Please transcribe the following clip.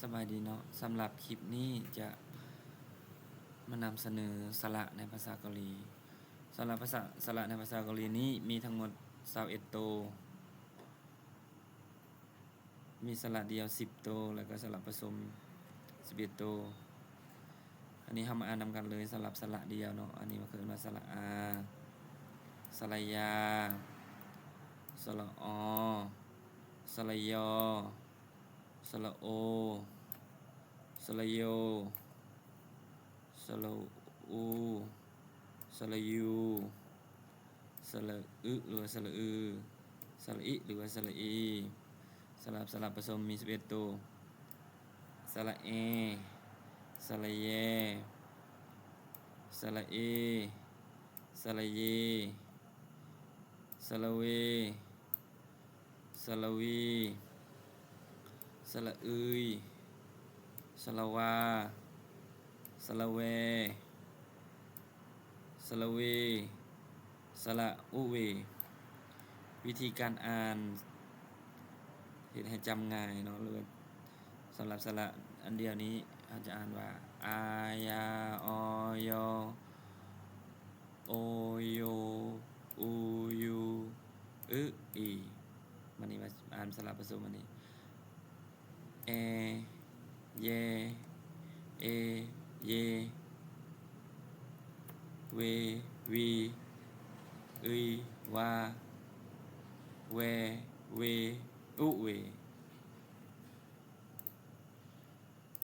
ສະບາຍດີເນາະ, ສຳລັບຄລິບນີ້ຈະມານຳສະເໜີສະຫຼະໃນພາສາເກົາຫຼີ. ສຳລັບພາສາ ສະຫຼະໃນພາສາເກົາຫຼີນີ້ມີທັງໝົດຊາວເອັດໂຕ, ມີສະຫຼະດຽວສິບໂຕ ແລ້ວກໍສະຫຼະປະສົມສິບເອັດໂຕ. ອັນນີ້ເຮົາມາອ່ານນຳກັນເລີຍ ສຳລັບສະຫຼະດຽວເນາະ. ອັນນີ້ມັນຄືເອີ້ນວ່າສະຫຼະອາ, ສະຫຼະຢາ, ສະຫຼະອໍ, ສະຫຼະຢໍ, ສະຫຼະໂອ, ສະຫຼະໂຍ, ສະຫຼະອູ, ສະຫຼະຢູ, ສະຫຼະອຶ ຫຼືວ່າສະຫຼະອື, ສະຫຼະອິ ຫຼືວ່າສະຫຼະອີ. ສຳລັບສະຫຼະປະສົມມີສິບເອັດໂຕ, ສະຫຼະແອ, ສະຫຼະແຍ, ສະຫຼະເອ, ສະຫຼະເຢ, ສະຫຼະເວ, ສະຫຼະວີ, ສະຫຼະອືຍ, ສະຫຼະວາ, ສະຫຼະແວ, ສະຫຼະເວ, ສະຫຼະອຸເວ. ວິທີການອ່ານເຮັດໃຫ້ຈຳງ່າຍເນາະ, ຫຼືວ່າສຳລັບສະຫຼະອັນດຽວນີ້ ເຮົາຈະອ່ານວ່າ ອາ ຢາ ອໍ ຢໍ ໂອ ໂຢ ອູ ຢູ ອຶ ອີ. ບັດນີ້ມາອ່ານສະຫຼະປະສົມອັນນີ້ ແອ ແຢ ເອ ເຢ ເວ ວີ ອຶຍ ວາ ແວ ເວ ອຸ ເວ.